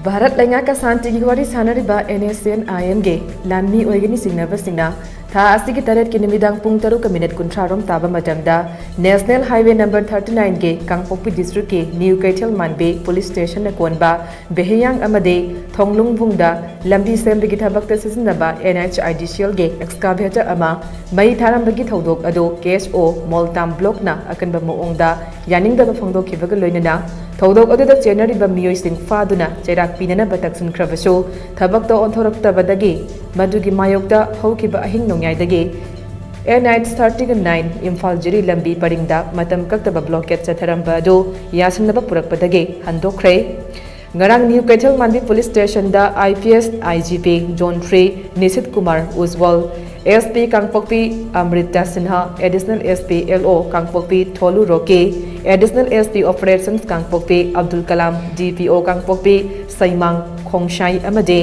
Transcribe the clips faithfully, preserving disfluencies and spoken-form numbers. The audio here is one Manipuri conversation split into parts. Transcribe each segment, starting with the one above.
ꯚꯥꯔꯠ ꯂꯩꯉꯥꯛꯀ ꯁꯥꯟꯇꯤꯒꯤ ꯋꯥꯔꯤ ꯁꯥꯟꯅꯔꯤꯕ NSCN-IMꯒꯤ ꯂꯥꯟꯃꯤ ꯑꯣꯏꯒꯅꯤ ꯆꯤꯡꯅꯕꯁꯤꯡꯅ ꯊꯥ ꯑꯁꯤꯒꯤ ꯇꯔꯦꯠꯀꯤ ꯅꯨꯃꯤꯗꯥꯡ ꯄꯨꯡ ꯇꯔꯨꯛꯀ ꯃꯤꯅꯤꯠ ꯀꯨꯟꯊ꯭ꯔꯥ ꯔꯣꯝ ꯇꯥꯕ ꯃꯇꯝꯗ National Highway number thirty nineꯒꯤ ꯀꯥꯡꯄꯣꯛꯄꯤ districtꯀꯤ New ꯀꯩꯊꯦꯜ ꯃꯥꯟꯕꯤ police stationꯅ ꯀꯣꯟꯕ ꯕꯦꯍꯤꯌꯥꯡ ꯑꯃꯗꯤ ꯊꯣꯡꯂꯨꯡꯕꯨꯡꯗ ꯂꯝꯕꯤ ꯁꯦꯝꯕꯒꯤ ꯊꯕꯛꯇ ꯁꯤꯖꯤꯟꯅꯕ NHIDCLꯒꯤ excavator ꯑꯃ ꯃꯩ ꯊꯥꯔꯝꯕꯒꯤ ꯊꯧꯗꯣꯛ ꯑꯗꯨ KSO ꯃꯣꯜꯇꯥꯝ blockꯅ ꯑꯀꯟꯕ ꯃꯑꯣꯡꯗ ꯌꯥꯅꯤꯡꯗꯕ ꯐꯣꯡꯗꯣꯛꯈꯤꯕꯒ ꯂꯣꯏꯅꯅ ꯊꯧꯗꯣꯛ ꯑꯗꯨꯗ ꯆꯦꯟꯅꯔꯤꯕ ꯃꯤꯑꯣꯏꯁꯤꯡ ꯐꯥꯗꯨꯅ ꯆꯩꯔꯥꯛ ꯄꯤꯅꯅꯕ ꯇꯛꯁꯤꯟꯈ꯭ꯔꯕꯁꯨ ꯊꯕꯛꯇ ꯑꯣꯟꯊꯣꯔꯛꯇꯕꯗꯒꯤ ꯃꯗꯨꯒꯤ ꯃꯥꯌꯣꯛꯇ ꯍꯧꯈꯤꯕ ꯑꯍꯤꯡ ꯅꯣꯡꯌꯥꯏꯗꯒꯤ NH thirty nine ꯏꯝꯐꯥꯜ ꯖꯤꯔꯤ ꯂꯝꯕꯤ ꯄꯔꯤꯡꯗ ꯃꯇꯝ ꯀꯛꯇꯕ blockade ꯆꯠꯊꯔꯝꯕ ꯑꯗꯨ ꯌꯥꯁꯤꯟꯅꯕ ꯄꯨꯔꯛꯄꯗꯒꯤ ꯍꯟꯗꯣꯛꯈ꯭ꯔꯦ꯫ ꯉꯔꯥꯡ ꯅ꯭ꯌꯨ ꯀꯩꯊꯦꯜ ꯃꯥꯟꯕꯤ police stationꯗ IPS IGP Zone three ꯅꯤꯁꯤꯠ Kumar ꯎꯖꯋꯜ, SP ꯀꯥꯡꯄꯣꯛꯄꯤ Amrita Sinha, Additional SP LO ꯀꯥꯡꯄꯣꯛꯄꯤ ꯊꯣꯂꯨ ꯔꯣꯀꯦ, Additional SP Operations ꯀꯥꯡꯄꯣꯛꯄꯤ ꯑꯕꯗꯨꯜ ꯀꯂꯥꯝ, DPO ꯀꯥꯡꯄꯣꯛꯄꯤ ꯁꯩꯃꯥꯡ ꯈꯣꯡꯁꯥꯏ ꯑꯃꯗꯤ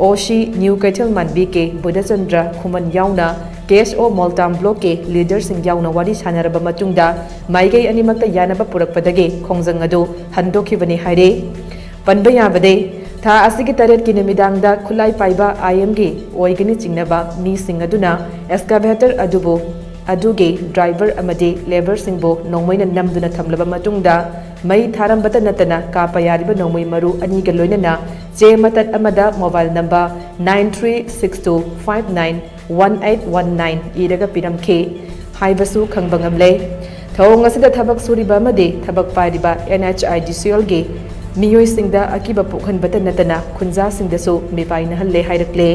OC ꯅ꯭ꯌꯨ ꯀꯩꯊꯦꯜ ꯃꯥꯟꯕꯤ ꯀꯦ ꯕꯨꯙꯆꯟꯗ꯭ꯔ ꯈꯨꯃꯟ ꯌꯥꯎꯅ KSO ꯃꯣꯜꯇꯥꯝ blockꯀꯤ leaderꯁꯤꯡ ꯌꯥꯎꯅ ꯋꯥꯔꯤ ꯁꯥꯟꯅꯔꯕ ꯃꯇꯨꯡꯗ ꯃꯥꯏꯀꯩ ꯑꯅꯤꯃꯛꯇ ꯌꯥꯅꯕ ꯄꯨꯔꯛꯄꯗꯒꯤ ꯈꯣꯡꯖꯪ ꯑꯗꯨ ꯍꯟꯗꯣꯛꯈꯤꯕꯅꯤ ꯍꯥꯏꯔꯤ꯫ ꯄꯟꯕ ꯌꯥꯕꯗꯤ, ꯊꯥ ꯑꯁꯤꯒꯤ ꯇꯔꯦꯠꯀꯤ ꯅꯨꯃꯤꯗꯥꯡꯗ ꯈꯨꯠꯂꯥꯏ ꯄꯥꯏꯕ IMꯒꯤ ꯑꯣꯏꯒꯅꯤ ꯆꯤꯡꯅꯕ ꯃꯤꯁꯤꯡ ꯑꯗꯨꯅ excavator ꯑꯗꯨꯕꯨ, ꯑꯗꯨꯒꯤ driver ꯑꯃꯗꯤ labourꯁꯤꯡꯕꯨ ꯅꯣꯡꯃꯩꯅ ꯅꯝꯗꯨꯅ ꯊꯝꯂꯕ ꯃꯇꯨꯡꯗ ꯃꯩ ꯊꯥꯔꯝꯕꯇ ꯅꯠꯇꯅ ꯀꯥꯞꯄ ꯌꯥꯔꯤꯕ ꯅꯣꯡꯃꯩ ꯃꯔꯨ ꯑꯅꯤꯒ ꯂꯣꯏꯅꯅ ꯆꯦ ꯃꯇꯠ ꯑꯃꯗ mobile number nine three six two five nine one eight one nine ꯏꯔꯒ ꯄꯤꯔꯝꯈꯤ ꯍꯥꯏꯕꯁꯨ ꯈꯪꯕ ꯉꯝꯂꯦ꯫ ꯊꯧꯑꯣꯡ ꯑꯁꯤꯗ ꯊꯕꯛ ꯁꯨꯔꯤꯕ ꯑꯃꯗꯤ ꯊꯕꯛ ꯄꯥꯏꯔꯤꯕ NHIDCLꯒꯤ ꯃꯤꯑꯣꯏꯁꯤꯡꯗ ꯑꯀꯤꯕ ꯄꯣꯛꯍꯟꯕꯇ ꯅꯠꯇꯅ ꯈꯨꯟꯖꯥꯁꯤꯡꯗꯁꯨ ꯃꯤꯄꯥꯏꯅꯍꯜꯂꯦ ꯍꯥꯏꯔꯛꯂꯦ꯫